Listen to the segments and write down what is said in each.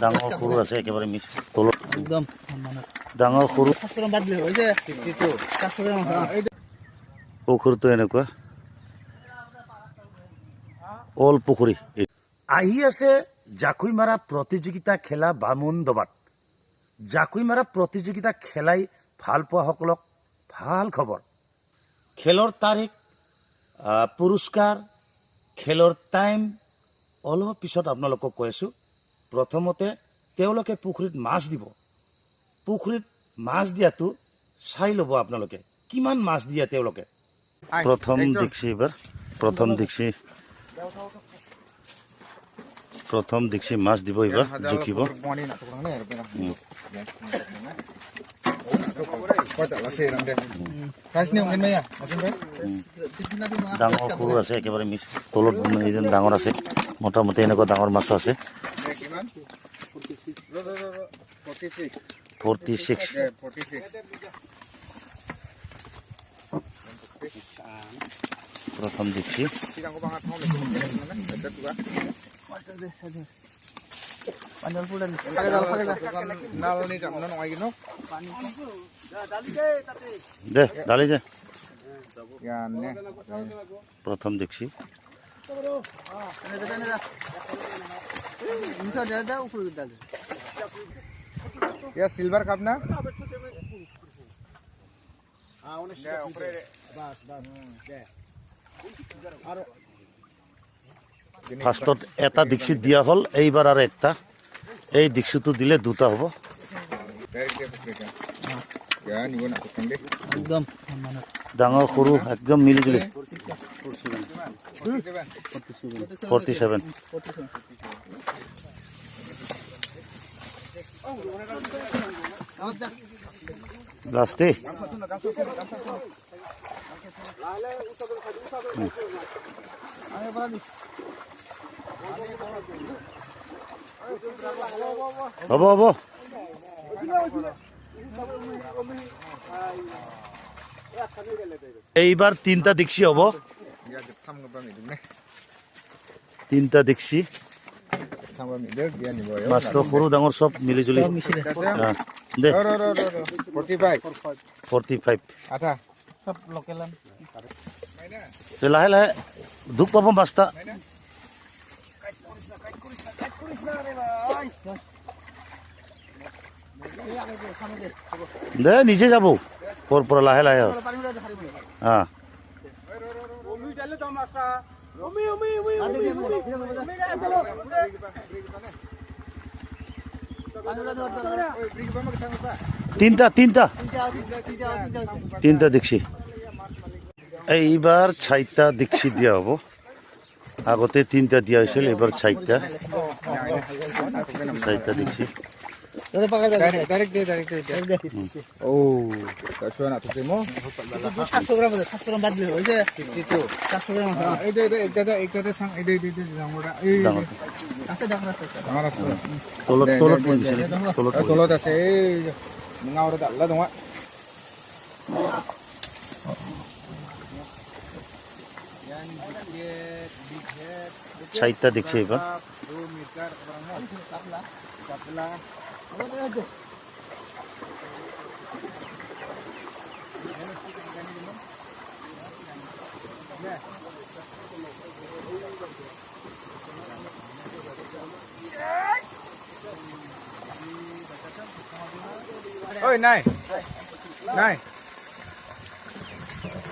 ডাঙৰ সৰু আছে একেবাৰে মিক্স তলত একদম ডাঙৰ সৰু পুখুৰীটো এনেকুৱা অল পুখুৰী আহি আছে। জাকৈ মাৰা প্ৰতিযোগিতা খেলা বামুণ দবাত জাকৈ মাৰা প্ৰতিযোগিতা খেলাই ভাল পোৱাসকলক ভাল খবৰ। খেলৰ তাৰিখ, পুৰস্কাৰ, খেলৰ টাইম অলপ পিছত আপোনালোকক কৈ আছোঁ। প্ৰথমতে তেওঁলোকে পুখুৰীত মাছ দিব। পুখুৰীত মাছ দিয়াটো চাই ল'ব আপোনালোকে, কিমান মাছ দিয়ে তেওঁলোকে। প্ৰথম দেখছি এইবাৰ, প্ৰথম দেখছি, প্ৰথম দেখছি মাছ দিব এইবাৰ, জুখিব। ডাঙৰ সৰু আছে একেবাৰে মিক্স। তলত ডাঙৰ আছে, মোটামুটি এনেকুৱা ডাঙৰ মাছো আছে। 46। প্ৰথম দেখছি। দে দালি দে। প্ৰথম দেখছি। সিলভাৰ কাপ না? ফাৰ্ষ্টত এটা দীক্ষিত দিয়া হ'ল, এইবাৰ আৰু একটা। এই দীক্ষিতটো দিলে দুটা হ'ব। ডাঙৰ সৰু একদম মিলি জুলি। 47। লাষ্টে হ'ব হ'ব। এইবাৰ তিনিটা দেখছি হ'ব, তিনিটা দেখছি। মাছটো সৰু ডাঙৰ চব মিলি জুলি। দে 45। লাহে লাহে দুখ পাব মাছটা। দে নিজে যাব ক'ৰ পৰা, লাহে লাহে। হা, তিনিটা তিনিটা তিনিটা দেখছি। এইবাৰ চাৰিটা দেখছি দিয়া হ'ব। আগতে তিনিটা দিয়া হৈছিল, এইবাৰ চাৰিটা চাৰিটা দেখছি। তলত আছে। চাৰিটা দেখছি এইবাৰ।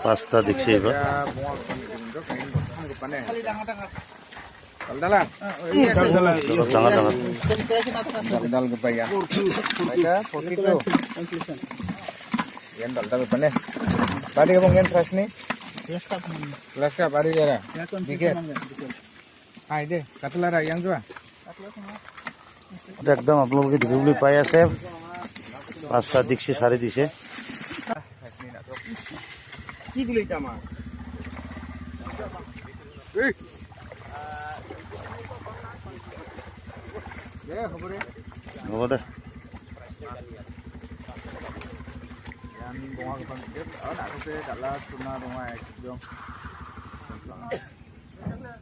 পাঁচটা দেখছি এইবাৰ। ডাঙৰ ডাঙৰ একদম আপোনালোকে দেখিবলৈ পাই আছে। পাঁচটা দেখছি সাৰি দিছে। হ'ব দে।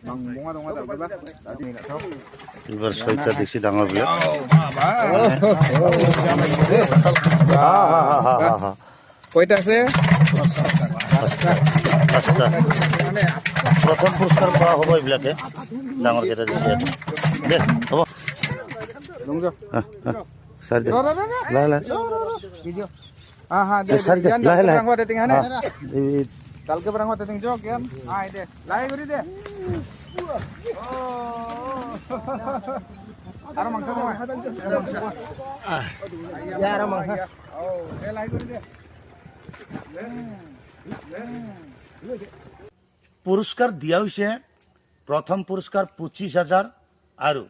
Bunga dong ada berapa? Tadi nak tahu. এইবাৰ 6টা দিছে ডাঙৰবিলাক। হা। কয়টা আছে? পাঁচটা। প্ৰথম পুৰস্কাৰ পোৱা হ'ব এইবিলাকে। ডাঙৰকেইটা দিছে ইয়াতে। দে, হ'ব। চাৰি দে, লাহে লাহে। হা, দে। চাৰি দে, লাহে লাহে। এই। কালকে barang teting jok yan. Ah, দে। লাহে কৰি দে। আৰু মাংস নহয়। আৰু মাংস। দে, লাহে কৰি দে। পুৰস্কাৰ দিয়া হৈছে প্ৰথম পুৰস্কাৰ 25,000 আৰু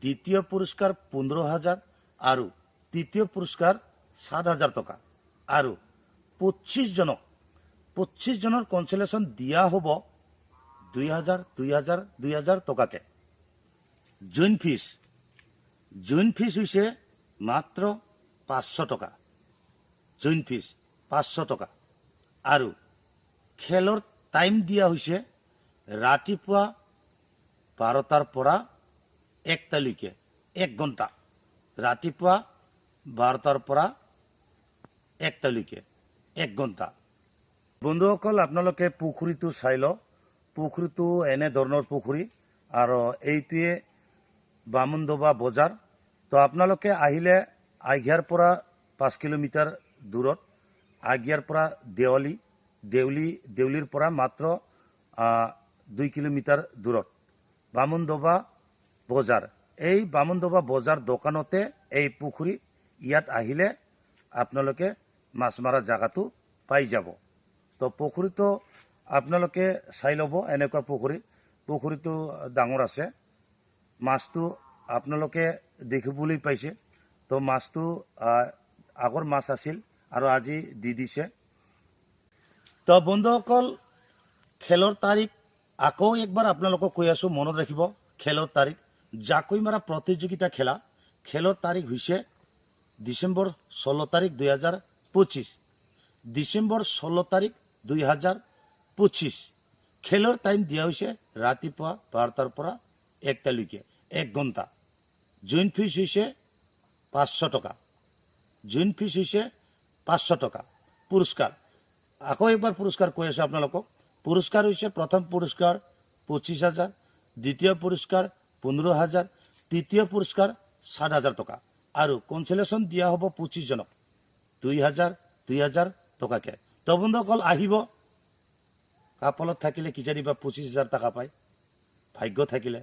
দ্বিতীয় পুৰস্কাৰ 15,000 আৰু তৃতীয় পুৰস্কাৰ 7,000 টকা। আৰু 25জনৰ কনচেলেশ্যন দিয়া হ'ব 2,000, 2,000, 2,000 টকাকৈ। জইন ফিজ হৈছে মাত্ৰ 500 টকা। জইন ফিজ 500 টকা। আৰু খেলৰ টাইম দিয়া হৈছে ৰাতিপুৱা 12টাৰ পৰা 1টালৈকে, 1 ঘণ্টা। ৰাতিপুৱা 12টাৰ পৰা 1টালৈকে 1 ঘণ্টা। বন্ধুসকল, আপোনালোকে পুখুৰীটো চাই লওক। পুখুৰীটো এনেধৰণৰ পুখুৰী আৰু এইটোৱে বামুণডোবা বজাৰ। তো আপোনালোকে আহিলে আগিয়াৰ পৰা 5 কিলোমিটাৰ দূৰত, আগিয়াৰ পৰা দেৱালী, দেউলীৰ পৰা মাত্ৰ 2 কিলোমিটাৰ দূৰত বামুণডোবা বজাৰ। এই বামুণডোবা বজাৰ দোকানতে এই পুখুৰী। ইয়াত আহিলে আপোনালোকে মাছ মৰা জেগাটো পাই যাব। তো পুখুৰীটো আপোনালোকে চাই ল'ব, এনেকুৱা পুখুৰী। পুখুৰীটো ডাঙৰ আছে। মাছটো আপোনালোকে দেখিবলৈ পাইছে। তো মাছটো আগৰ মাছ আছিল আৰু আজি দি দিছে। তো বন্ধুসকল, খেলৰ তাৰিখ আকৌ একবাৰ আপোনালোকক কৈ আছোঁ, মনত ৰাখিব। খেলৰ তাৰিখ, জাকৈ মৰা প্ৰতিযোগিতা খেলা খেলৰ তাৰিখ হৈছে ডিচেম্বৰ 16 তাৰিখ 2025। ডিচেম্বৰ 16 তাৰিখ 2025। খেলৰ টাইম দিয়া হৈছে ৰাতিপুৱা 12টাৰ পৰা 1টালৈকে, 1 ঘণ্টা। জইন ফিজ হৈছে 500 টকা। জইন ফিজ হৈছে 500 টকা। পুৰস্কাৰ, আকৌ একবাৰ পুৰস্কাৰ কৈ আছোঁ আপোনালোকক। পুৰস্কাৰ হৈছে প্ৰথম পুৰস্কাৰ 25,000, দ্বিতীয় পুৰস্কাৰ 15,000, তৃতীয় পুৰস্কাৰ 7,000 টকা। আৰু কনচেলেশ্যন দিয়া হ'ব 25জনক 2,000, 2,000 টকাকৈ। তো বন্ধুসকল আহিব। কপালত থাকিলে কিজানিবা 25,000 টকা পায়, ভাগ্য থাকিলে।